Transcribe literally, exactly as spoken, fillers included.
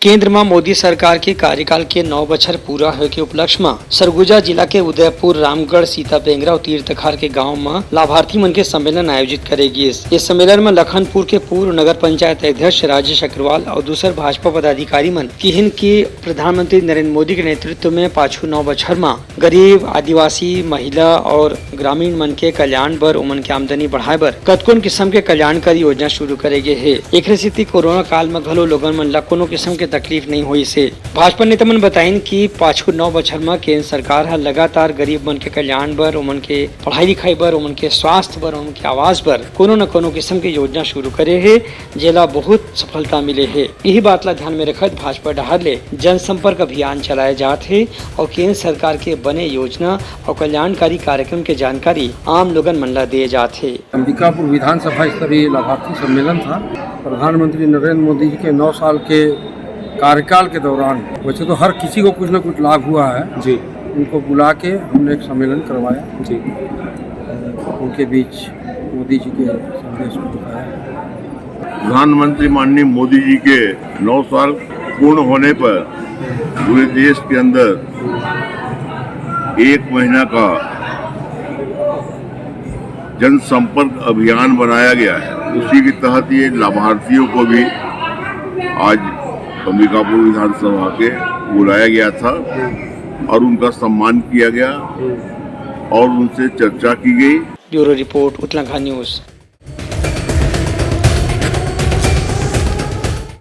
केंद्र म मोदी सरकार के कार्यकाल के नौ बछर पूरा होए के उपलक्ष्य म सरगुजा जिला के उदयपुर, रामगढ़, सीता बेंगरा अउ तीर्थखार के गांव म लाभार्थी मन के सम्मेलन आयोजित करे गिस। ये सम्मेलन म लखनपुर के पूर्व नगर पंचायत अध्यक्ष राजेश अग्रवाल अउ दूसर भाजपा पदाधिकारी मन किहिन कि प्रधानमंत्री नरेंद्र मोदी के नेतृत्व म पाछू नौ बछर म गरीब, आदिवासी, महिला अउ ग्रामीण मन के कल्याण बर, ओमन के आमदनी बढ़ाए बर कतकोन किसम के कल्याणकारी योजना शुरू करे गे हे। एकरे सेती कोरोना काल म घलो लोगन मन ल कोनो किसम के तकलीफ नइ होइस हे। भाजपा नेता मन बताइन कि पाछू नौ बछर म केंद्र सरकार ह लगातार गरीब मन के कल्याण बर, ओमन के पढ़ाई लिखाई बर, ओमन के स्वास्थ्य बर, ओमन के आवास बर कोनो न कोनो किसम के योजना शुरू करे हे, जेला बहुत सफलता मिले हे। इही बात ला ध्यान में रखत भाजपा डहार ले जनसंपर्क अभियान चलाए जात हे अउ केंद्र सरकार के बने योजना अउ कल्याणकारी कार्यक्रम के जानकारी आम लोगन मन ला दिए जात हे। अंबिकापुर विधानसभा स्तरीय लाभार्थी सम्मेलन था। प्रधानमंत्री नरेंद्र मोदी जी के नौ साल के कार्यकाल के दौरान वैसे तो हर किसी को कुछ ना कुछ लाभ हुआ है। जी। उनको बुला के हमने एक सम्मेलन करवाया। जी। उनके बीच मोदी जी के संदेश को दिखाया। प्रधानमंत्री माननीय मोदी जी के नौ साल पूर्ण होने पर पूरे देश के अंदर एक महीना का जनसंपर्क अभियान बनाया गया है। उसी के तहत ये लाभार्थियों को भी आज अंबिकापुर विधानसभा के बुलाया गया था और उनका सम्मान किया गया और उनसे चर्चा की गई। Bureau report, Utlaghat news.